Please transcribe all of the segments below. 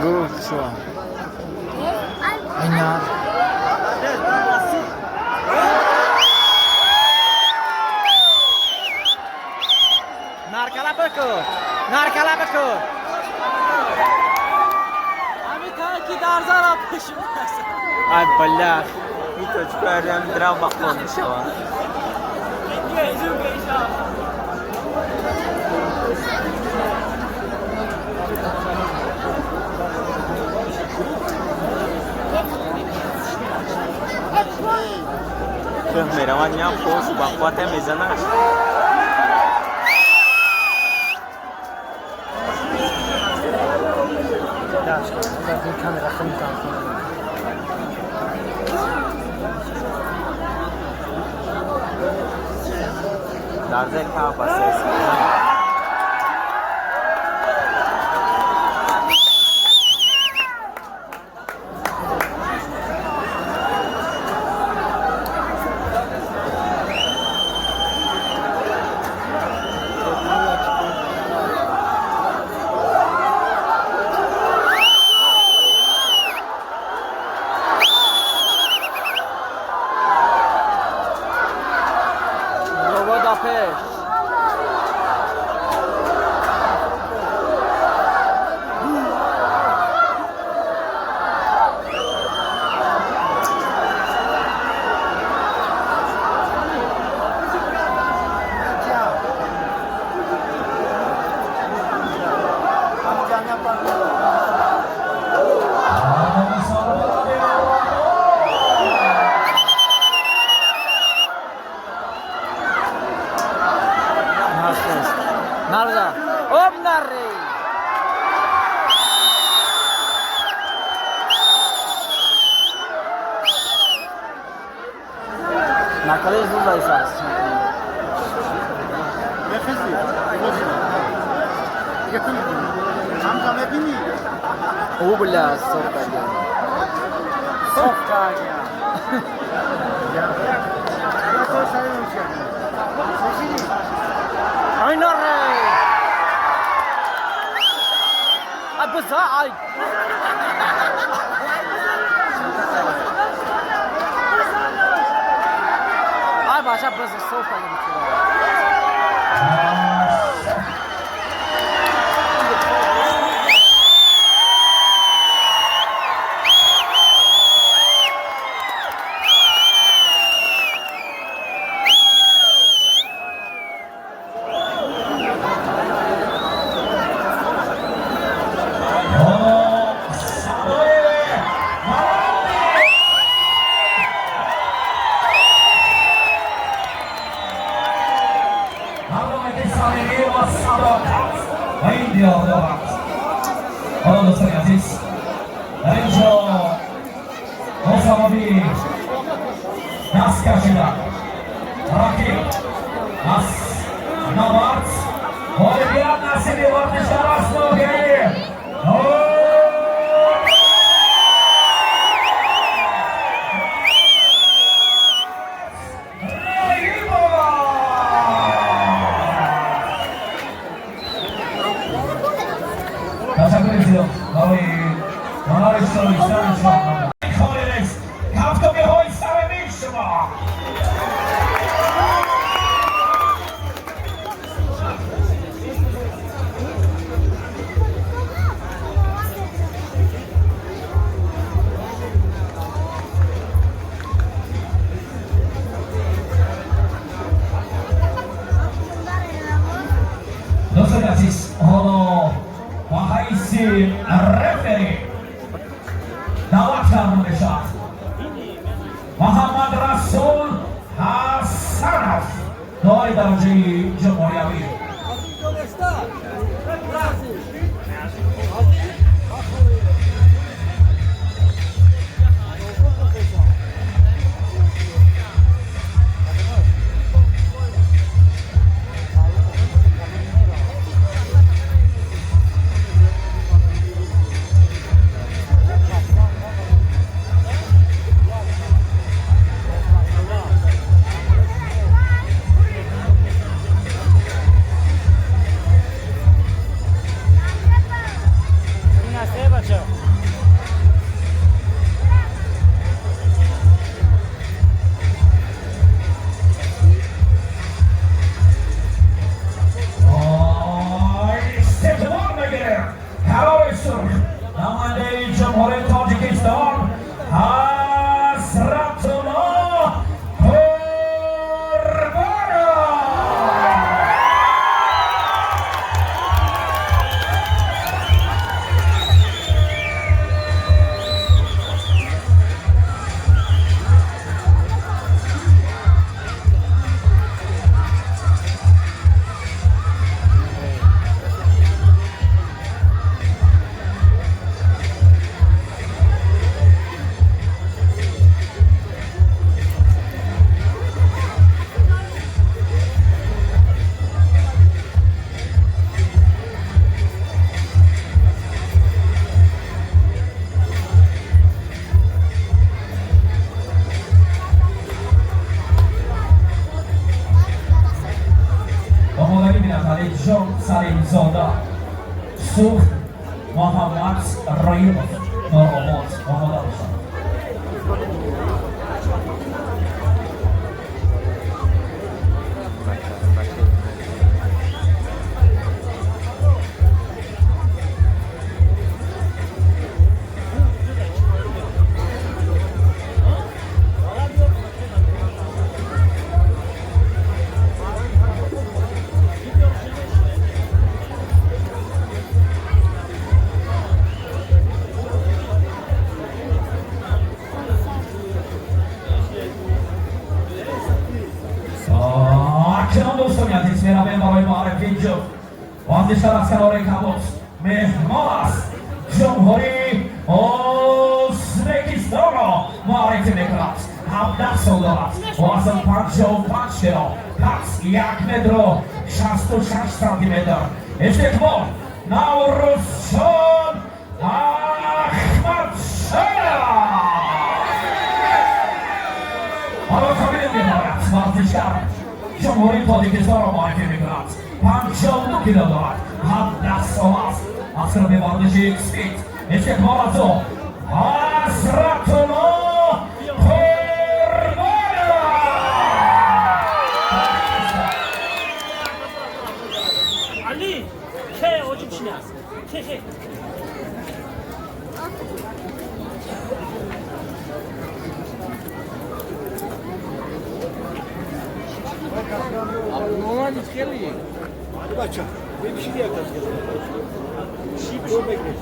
Гуфт шо. Айна. Наркала баку. Наркала баку. Ҳамин танки дар зара пеши. Ай, блях. Ин тоҷикоям драв бақон мешаванд. Кӯҳ мераванд, ям пошу бақвате мезанаш. Камера хеле. Дар зер кав баста. Робот пеш. Нарза. Оп, нари. Накале зуд айсас. О, бля, софт агия. Софт агия. Ай, нари. Ай, бза, ай. Ай, баша, бза, софт агия. Дӯстони азиз, дар ин ҷо бо сабаби даст кашида рақиб аз набард ғолибият насиби варзишкар аст ноҳияи Раҳимова. Ташаккури зиёд барои ҳунари шоистаи шумо. Холӣ нест кафтобиҳои самимии шумо. Дӯстони азиз, ҳоло ба ҳайси рефери даъват карда мешавад Муҳаммад Расул Ҳасанов, дои дараҷаи ҷумҳуриявӣ. Алиҷон Салимзода, Суғд, Муҳаммад Раимов, Нуробод, омода бошанд. Акнун, дӯстони азиз, меравем барои муаррифии ҷуфт. Варзишгар аз канори кабуд меҳмон аст, Ҷумҳурии Ӯзбекистонро муаррифӣ мекунад. 17 сол дорад, вазн 55 кило, қад 1 метру 66 сантиметр. Истиқбол, Наврӯзшон Аҳмадшоев. Ҳоло қобили ниҳоят варзишгар Ҷумҳурии Тоҷикистонро муаррифӣ мекунад. 52 кило дорад, 17 сол аст, аз клуби варзиши Спид. Истиқбол аз ӯ, Ҳазратулло Қурбонов. Али, ке оҷибшина. Ке ке. Абдулмаҷид хеле. Бача, бипши як аз Чӣ бигир.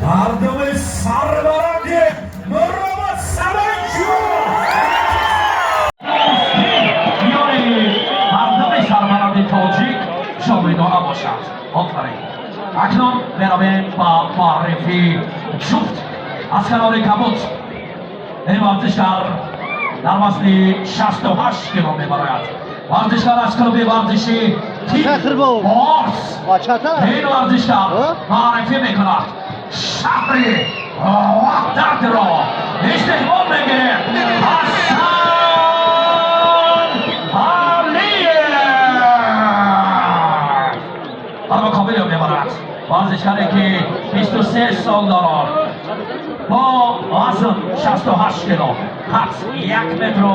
Мардуми сарбаланди. ҷовидона бошад. Офарин. Акнун меравем ба муаррифии ҷуфт аз канори кабуд. Ин варзишгар дар вазни 68 кило мебарояд. Варзишгар аз клуби варзиши Тим Орс. Ин варзишгар муаррифӣ мекунад шаҳри Ваҳдатро. Истиқбол мегирем Ҳасан Алиев. Дар муқобили ӯ мебарад варзишгаре ки 23 сол дорад, бо вазн 68 кило, қад 1 метру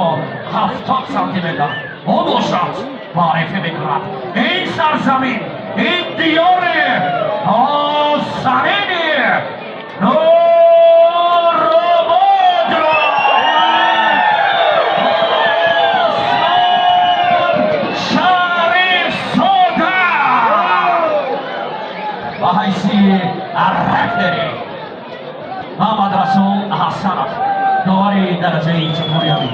70 сантиметр ӯ бошад, муаррифӣ мекунад ин сарзамин, ин диёри озарини Нурободро. Осмон Шарифзода ба ҳайси рефери, Муҳаммад Расул Ҳасанов, довари дараҷаи ҷумҳуриявӣ.